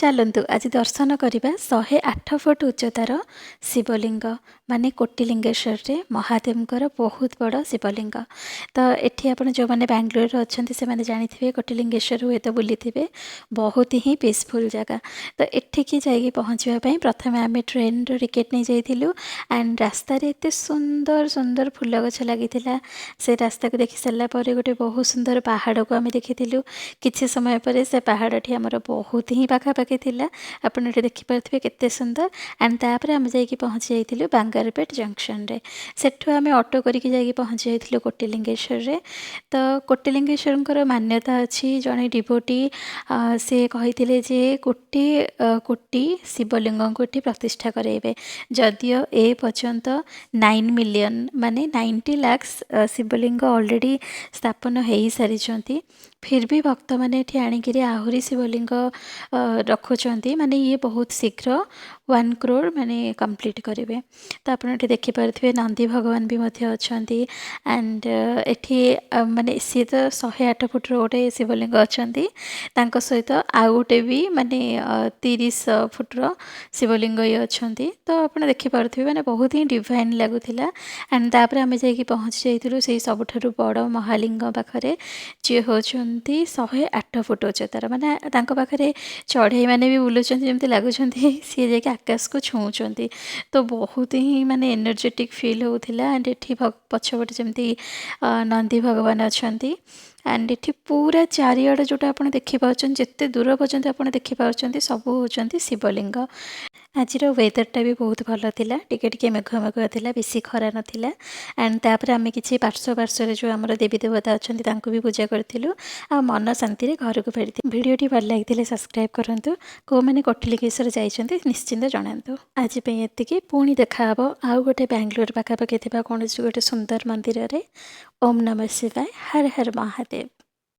ଚାଲନ୍ତୁ, ଆଜି ଦର୍ଶନ କରିବା 108 ଫୁଟ ଉଚ୍ଚତାର ଶିବଲିଙ୍ଗ, ମାନେ କୋଟିଲିଙ୍ଗେଶ୍ୱରରେ ମହାଦେବଙ୍କର ବହୁତ ବଡ଼ ଶିବଲିଙ୍ଗ। ତ ଏଠି ଆପଣ ଯେଉଁମାନେ ବାଙ୍ଗାଲୋରରେ ଅଛନ୍ତି, ସେମାନେ ଜାଣିଥିବେ, କୋଟିଲିଙ୍ଗେଶ୍ୱର ହୁଏତ ବୁଲିଥିବେ। ବହୁତ ହିଁ ପିସଫୁଲ୍ ଜାଗା। ତ ଏଠିକି ଯାଇକି ପହଞ୍ଚିବା ପାଇଁ ପ୍ରଥମେ ଆମେ ଟ୍ରେନ୍ର ଟିକେଟ୍ ନେଇଯାଇଥିଲୁ। ଆଣ୍ଡ ରାସ୍ତାରେ ଏତେ ସୁନ୍ଦର ସୁନ୍ଦର ଫୁଲ ଗଛ ଲାଗିଥିଲା। ସେ ରାସ୍ତାକୁ ଦେଖି ସାରିଲା ପରେ ଗୋଟେ ବହୁତ ସୁନ୍ଦର ପାହାଡ଼କୁ ଆମେ ଦେଖିଥିଲୁ। କିଛି ସମୟ ପରେ ସେ ପାହାଡ଼ଟି ଆମର ବହୁତ ହିଁ ପାଖାପାଖି ଥିଲା। ଆପଣ ଏଠି ଦେଖିପାରୁଥିବେ କେତେ ସୁନ୍ଦର। ଆଣ୍ଡ ତାପରେ ଆମେ ଯାଇକି ପହଞ୍ଚି ଯାଇଥିଲୁ ବାଙ୍ଗାରପେଟ ଜଙ୍କସନରେ। ସେଠୁ ଆମେ ଅଟୋ କରିକି ଯାଇକି ପହଞ୍ଚି ଯାଇଥିଲୁ କୋଟିଲିଙ୍ଗେଶ୍ୱରରେ। ତ କୋଟିଲିଙ୍ଗେଶ୍ୱରଙ୍କର ମାନ୍ୟତା ଅଛି, ଜଣେ ଡିଭୋଟି ସେ କହିଥିଲେ ଯେ 1 କୋଟି ଶିବଲିଙ୍ଗଙ୍କୁ ଏଠି ପ୍ରତିଷ୍ଠା କରାଇବେ। ଯଦିଓ ଏ ପର୍ଯ୍ୟନ୍ତ 9 ମିଲିୟନ୍, ମାନେ 90 ଲାକ୍ସ ଶିବଲିଙ୍ଗ ଅଲରେଡ଼ି ସ୍ଥାପନ ହେଇସାରିଛନ୍ତି, ଫିର୍ ବି ଭକ୍ତମାନେ ଏଠି ଆଣିକିରି ଆହୁରି ଶିବଲିଙ୍ଗ ରଖୁଛନ୍ତି। ମାନେ ଇଏ ବହୁତ ଶୀଘ୍ର 1 କ୍ରୋଡ଼ ମାନେ କମ୍ପ୍ଲିଟ୍ କରିବେ। ତ ଆପଣ ଏଠି ଦେଖିପାରୁଥିବେ, ନନ୍ଦୀ ଭଗବାନ ବି ମଧ୍ୟ ଅଛନ୍ତି। ଆଣ୍ଡ ଏଠି ମାନେ ସିଏ ତ 108 ଫୁଟର ଗୋଟେ ଶିବଲିଙ୍ଗ ଅଛନ୍ତି, ତାଙ୍କ ସହିତ ଆଉ ଗୋଟେ ବି ମାନେ 30 ଫୁଟର ଶିବଲିଙ୍ଗ ଇଏ ଅଛନ୍ତି। ତ ଆପଣ ଦେଖିପାରୁଥିବେ, ମାନେ ବହୁତ ହିଁ ଡିଭାଇନ୍ ଲାଗୁଥିଲା। ଆଣ୍ଡ ତାପରେ ଆମେ ଯାଇକି ପହଞ୍ଚି ଯାଇଥିଲୁ ସେଇ ସବୁଠାରୁ ବଡ଼ ମହାଲିଙ୍ଗ ପାଖରେ, ଯିଏ ହେଉଛନ୍ତି 108 ଫୁଟ ଉଚ୍ଚତାର। ମାନେ ତାଙ୍କ ପାଖରେ ଚଢ଼େଇ ମାନେ ବି ବୁଲୁଛନ୍ତି, ଯେମିତି ଲାଗୁଛନ୍ତି ସିଏ ଯାଇକି ଆକାଶକୁ ଛୁଉଁଛନ୍ତି। ତ ବହୁତ ହିଁ ମାନେ ଏନର୍ଜେଟିକ୍ ଫିଲ୍ ହେଉଥିଲା। ଆଣ୍ଡ ଏଠି ପଛପଟେ ଯେମିତି ନନ୍ଦୀ ଭଗବାନ ଅଛନ୍ତି। ଆଣ୍ଡ ଏଠି ପୁରା ଚାରିଆଡ଼େ ଯେଉଁଟା ଆପଣ ଦେଖିପାରୁଛନ୍ତି, ଯେତେ ଦୂର ପର୍ଯ୍ୟନ୍ତ ଆପଣ ଦେଖିପାରୁଛନ୍ତି, ସବୁ ହେଉଛନ୍ତି ଶିବଲିଙ୍ଗ। ଆଜିର ୱେଦରଟା ବି ବହୁତ ଭଲ ଥିଲା। ଟିକେ ଟିକେ ମେଘୁଆ ମେଘୁଆ ଥିଲା, ବେଶୀ ଖରା ନଥିଲା। ଆଣ୍ଡ ତାପରେ ଆମେ କିଛି ପାର୍ଶ୍ୱ ପାର୍ଶ୍ୱରେ ଯେଉଁ ଆମର ଦେବୀ ଦେବତା ଅଛନ୍ତି, ତାଙ୍କୁ ବି ପୂଜା କରିଥିଲୁ ଆଉ ମନ ଶାନ୍ତିରେ ଘରକୁ ଫେରିଥିଲୁ। ଭିଡ଼ିଓଟି ଭଲ ଲାଗିଥିଲେ ସବସ୍କ୍ରାଇବ୍ କରନ୍ତୁ। କେଉଁମାନେ କୋଟିଲିଙ୍ଗେଶ୍ୱର ଯାଇଛନ୍ତି, ନିଶ୍ଚିନ୍ତ ଜଣାନ୍ତୁ। ଆଜି ପାଇଁ ଏତିକି। ପୁଣି ଦେଖାହେବ ଆଉ ଗୋଟେ ବାଙ୍ଗାଲୋର ପାଖାପାଖି ଥିବା କୌଣସି ଗୋଟେ ସୁନ୍ଦର ମନ୍ଦିରରେ। ଓମ୍ ନମଃ ଶିବାୟ, ହର ହର ମହାଦେବ।